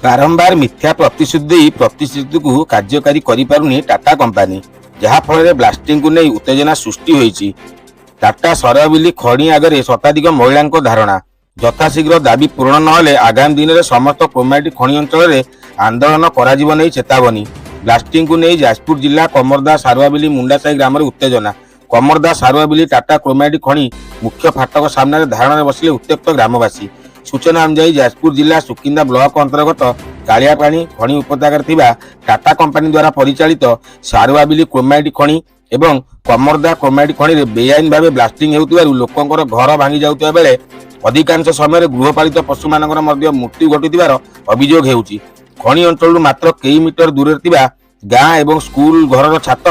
ବାରମ୍ବାର ମିଥ୍ୟା ପ୍ରତିଶ୍ରୁତି ଦେଇ ପ୍ରତିଶ୍ରୁତିକୁ କାର୍ଯ୍ୟକାରୀ କରିପାରୁନି ଟାଟା କମ୍ପାନୀ। ଯାହାଫଳରେ ବ୍ଲାଷ୍ଟିଂକୁ ନେଇ ଉତ୍ତେଜନା ସୃଷ୍ଟି ହୋଇଛି। ଟାଟା ସାରୁଆବିଲି ଖଣି ଆଗରେ ଶତାଧିକ ମହିଳାଙ୍କ ଧାରଣା। ଯଥାଶୀଘ୍ର ଦାବି ପୂରଣ ନହେଲେ ଆଗାମୀ ଦିନରେ ସମସ୍ତ କ୍ରୋମାଇଟ୍ ଖଣି ଅଞ୍ଚଳରେ ଆନ୍ଦୋଳନ କରାଯିବ ନେଇ ଚେତାବନୀ। ବ୍ଲାଷ୍ଟିଂକୁ ନେଇ ଯାଜପୁର ଜିଲ୍ଲା କମର୍ଦ୍ଦା ସାରୁଆବିଲି ମୁଣ୍ଡାସାହି ଗ୍ରାମରେ ଉତ୍ତେଜନା। କମର୍ଦ୍ଦା ସାରୁଆବିଲି ଟାଟା କ୍ରୋମାଇଟ୍ ଖଣି ମୁଖ୍ୟ ଫାଟକ ସାମ୍ନାରେ ଧାରଣାରେ ବସିଲେ ଉତ୍ତ୍ୟକ୍ତ ଗ୍ରାମବାସୀ। ସୂଚନା ଅନୁଯାୟୀ, ଯାଜପୁର ଜିଲ୍ଲା ସୁକିନ୍ଦା ବ୍ଲକ ଅନ୍ତର୍ଗତ କାଳିଆପାଣି ଖଣି ଉପତ୍ୟକାରେ ଥିବା ଟାଟା କମ୍ପାନୀ ଦ୍ୱାରା ପରିଚାଳିତ ସାରୁଆବିଲି କ୍ରୋମାଇଟ୍ ଖଣି ଏବଂ କମର୍ଦ୍ଦା କ୍ରୋମାଇଟ୍ ଖଣିରେ ବେଆଇନ ଭାବେ ବ୍ଲାଷ୍ଟିଂ ହେଉଥିବାରୁ ଲୋକଙ୍କର ଘର ଭାଙ୍ଗି ଯାଉଥିବା ବେଳେ ଅଧିକାଂଶ ସମୟରେ ଗୃହପାଳିତ ପଶୁମାନଙ୍କର ମଧ୍ୟ ମୃତ୍ୟୁ ଘଟୁଥିବାର ଅଭିଯୋଗ ହେଉଛି। ଖଣି ଅଞ୍ଚଳରୁ ମାତ୍ର କେଇ ମିଟର ଦୂରରେ ଥିବା ଗାଁ ଏବଂ ସ୍କୁଲ ଘରର ଛାତ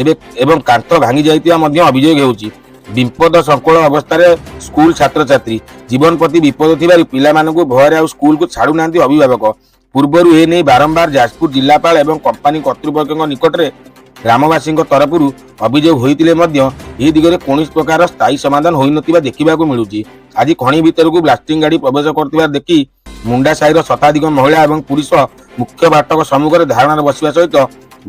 ଏବେ ଏବଂ କାନ୍ଥ ଭାଙ୍ଗି ଯାଇଥିବା ମଧ୍ୟ ଅଭିଯୋଗ ହେଉଛି। ବିପଦ ସଂକୁଳ ଅବସ୍ଥାରେ ସ୍କୁଲ ଛାତ୍ରଛାତ୍ରୀ। ଜୀବନ ପ୍ରତି ବିପଦ ଥିବାରୁ ପିଲାମାନଙ୍କୁ ଭୟରେ ଆଉ ସ୍କୁଲକୁ ଛାଡୁନାହାନ୍ତି ଅଭିଭାବକ। ପୂର୍ବରୁ ଏ ନେଇ ବାରମ୍ବାର ଯାଜପୁର ଜିଲ୍ଲାପାଳ ଏବଂ କମ୍ପାନୀ କର୍ତ୍ତୃପକ୍ଷଙ୍କ ନିକଟରେ ଗ୍ରାମବାସୀଙ୍କ ତରଫରୁ ଅଭିଯୋଗ ହୋଇଥିଲେ ମଧ୍ୟ ଏହି ଦିଗରେ କୌଣସି ପ୍ରକାର ସ୍ଥାୟୀ ସମାଧାନ ହୋଇନଥିବା ଦେଖିବାକୁ ମିଳୁଛି। ଆଜି ଖଣି ଭିତରକୁ ବ୍ଲାଷ୍ଟିଂ ଗାଡ଼ି ପ୍ରବେଶ କରୁଥିବା ଦେଖି ମୁଣ୍ଡା ସାହିର ଶତାଧିକ ମହିଳା ଏବଂ ପୁରୁଷ ମୁଖ୍ୟ ଫାଟକ ସମ୍ମୁଖରେ ଧାରଣାରେ ବସିବା ସହିତ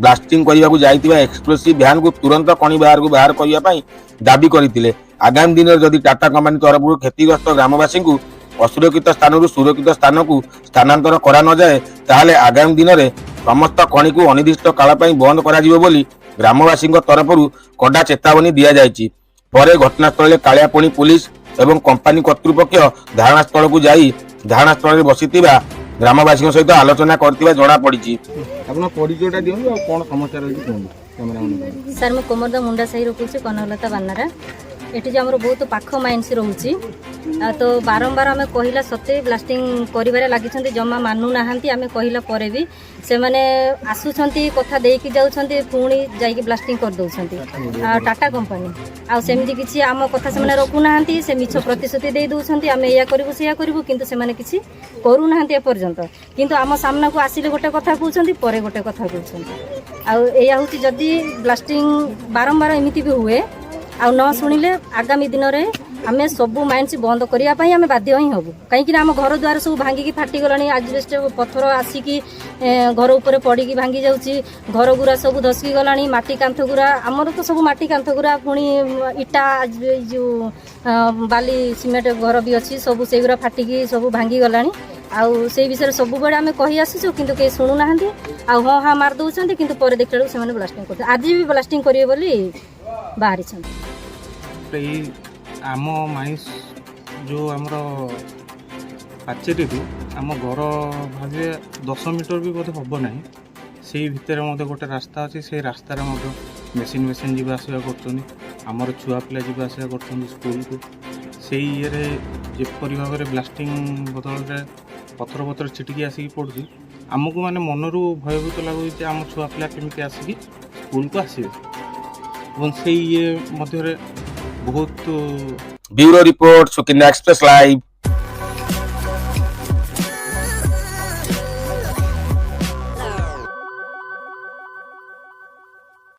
ବ୍ଲାଷ୍ଟିଂ କରିବାକୁ ଯାଇଥିବା ଏକ୍ସପ୍ଲୋସିଭ ଭ୍ୟାନକୁ ତୁରନ୍ତ ଖଣି ବାହାରକୁ ବାହାର କରିବା ପାଇଁ ଦାବି କରିଥିଲେ। ଆଗାମୀ ଦିନରେ ଯଦି ଟାଟା କମ୍ପାନୀ ତରଫରୁ କ୍ଷତିଗ୍ରସ୍ତ ଗ୍ରାମବାସୀଙ୍କୁ ଅସୁରକ୍ଷିତ ସ୍ଥାନରୁ ସୁରକ୍ଷିତ ସ୍ଥାନକୁ ସ୍ଥାନାନ୍ତର କରା ନଯାଏ, ତାହେଲେ ଆଗାମୀ ଦିନରେ ସମସ୍ତ ଖଣିକୁ ଅନିର୍ଦ୍ଦିଷ୍ଟ କାଳ ପାଇଁ ବନ୍ଦ କରାଯିବ ବୋଲି ଗ୍ରାମବାସୀଙ୍କ ତରଫରୁ କଡା ଚେତାବନୀ ଦିଆଯାଇଛି। ପରେ ଘଟଣାସ୍ଥଳରେ କାଳିଆପାଣି ପୋଲିସ ଏବଂ କମ୍ପାନୀ କର୍ତ୍ତୃପକ୍ଷ ଧାରଣାସ୍ଥଳକୁ ଯାଇ ଧାରଣାସ୍ଥଳରେ ବସିଥିବା ଗ୍ରାମବାସୀଙ୍କ ସହିତ ଆଲୋଚନା କରିଥିବା ଜଣାପଡ଼ିଛି। ଆପଣ ପରିଚୟଟା ଦିଅନ୍ତୁ ଆଉ କ'ଣ ସମସ୍ୟା ରହିଛି କୁହନ୍ତୁ କ୍ୟାମେରାମ୍ୟାନ୍। ସାର୍, ମୁଁ କୋମରଦା ମୁଣ୍ଡା ସାହିରୁ କହୁଛି, କନକଲତା ବାନାରା। ଏଠି ଯେଉଁ ଆମର ବହୁତ ପାଖ ମାଇନ୍ସ ରହୁଛି ଆଉ ତ ବାରମ୍ବାର ଆମେ କହିଲା ସତ୍ତ୍ୱେ ବ୍ଲାଷ୍ଟିଂ କରିବାରେ ଲାଗିଛନ୍ତି, ଜମା ମାନୁନାହାନ୍ତି। ଆମେ କହିଲା ପରେ ବି ସେମାନେ ଆସୁଛନ୍ତି, କଥା ଦେଇକି ଯାଉଛନ୍ତି, ପୁଣି ଯାଇକି ବ୍ଲାଷ୍ଟିଂ କରିଦେଉଛନ୍ତି ଆଉ ଟାଟା କମ୍ପାନୀ। ଆଉ ସେମିତି କିଛି ଆମ କଥା ସେମାନେ ରଖୁନାହାନ୍ତି। ସେ ମିଛ ପ୍ରତିଶ୍ରୁତି ଦେଇ ଦେଉଛନ୍ତି, ଆମେ ଏଇଆ କରିବୁ, ସେଇଆ କରିବୁ, କିନ୍ତୁ ସେମାନେ କିଛି କରୁନାହାନ୍ତି ଏପର୍ଯ୍ୟନ୍ତ। କିନ୍ତୁ ଆମ ସାମ୍ନାକୁ ଆସିଲେ ଗୋଟେ କଥା କହୁଛନ୍ତି, ପରେ ଗୋଟେ କଥା କହୁଛନ୍ତି। ଆଉ ଏଇଆ ହେଉଛି, ଯଦି ବ୍ଲାଷ୍ଟିଂ ବାରମ୍ବାର ଏମିତି ବି ହୁଏ ଆଉ ନ ଶୁଣିଲେ, ଆଗାମୀ ଦିନରେ ଆମେ ସବୁ ମାଇନ୍ସ ବନ୍ଦ କରିବା ପାଇଁ ଆମେ ବାଧ୍ୟ ହିଁ ହେବୁ। କାହିଁକିନା ଆମ ଘର ଦ୍ୱାର ସବୁ ଭାଙ୍ଗିକି ଫାଟିଗଲାଣି। ଆଜବେଷ୍ଟ ପଥର ଆସିକି ଘର ଉପରେ ପଡ଼ିକି ଭାଙ୍ଗି ଯାଉଛି। ଘର ଗୁରା ସବୁ ଧସକି ଗଲାଣି। ମାଟି କାନ୍ଥ ଗୁରା, ଆମର ତ ସବୁ ମାଟି କାନ୍ଥ ଗୁରା, ପୁଣି ଇଟା, ଏଇ ଯେଉଁ ବାଲି ସିମେଣ୍ଟ ଘର ବି ଅଛି, ସବୁ ସେଇଗୁରା ଫାଟିକି ସବୁ ଭାଙ୍ଗି ଗଲାଣି। ଆଉ ସେଇ ବିଷୟରେ ସବୁବେଳେ ଆମେ କହି ଆସିଛୁ, କିନ୍ତୁ କେହି ଶୁଣୁନାହାନ୍ତି। ଆଉ ହଁ ହଁ ମାରି ଦେଉଛନ୍ତି, କିନ୍ତୁ ପରେ ଦେଖିଲା ବେଳକୁ ସେମାନେ ବ୍ଲାଷ୍ଟିଂ କରୁଛନ୍ତି। ଆଜି ବି ବ୍ଲାଷ୍ଟିଂ କରିବେ ବୋଲି ବାହାରିଛନ୍ତି। ଏଇ ଆମ ମାଇନ୍ସ ଯେଉଁ ଆମର ପାଚେରୀରୁ ଆମ ଘର ଭାବିବେ 10 ମିଟର ବି ବୋଧେ ହେବ ନାହିଁ। ସେଇ ଭିତରେ ମଧ୍ୟ ଗୋଟେ ରାସ୍ତା ଅଛି। ସେଇ ରାସ୍ତାରେ ମଧ୍ୟ ମେସିନ୍ ମେସିନ୍ ଯିବା ଆସିବା କରୁଛନ୍ତି। ଆମର ଛୁଆ ପିଲା ଯିବା ଆସିବା କରୁଛନ୍ତି ସ୍କୁଲକୁ। ସେଇ ଇଏରେ ଯେପରି ଭାବରେ ବ୍ଲାଷ୍ଟିଂ ବଦଳରେ ପଥର ପଥର ଛିଟିକି ଆସିକି ପଡ଼ୁଛି, ଆମକୁ ମାନେ ମନରୁ ଭୟଭୀତ ଲାଗୁଛି ଯେ ଆମ ଛୁଆ ପିଲା କେମିତି ଆସିକି ସ୍କୁଲକୁ ଆସିବେ। ଏବଂ ସେଇ ଇଏ ମଧ୍ୟରେ ବହୁତ bureau report, Sukinda express live.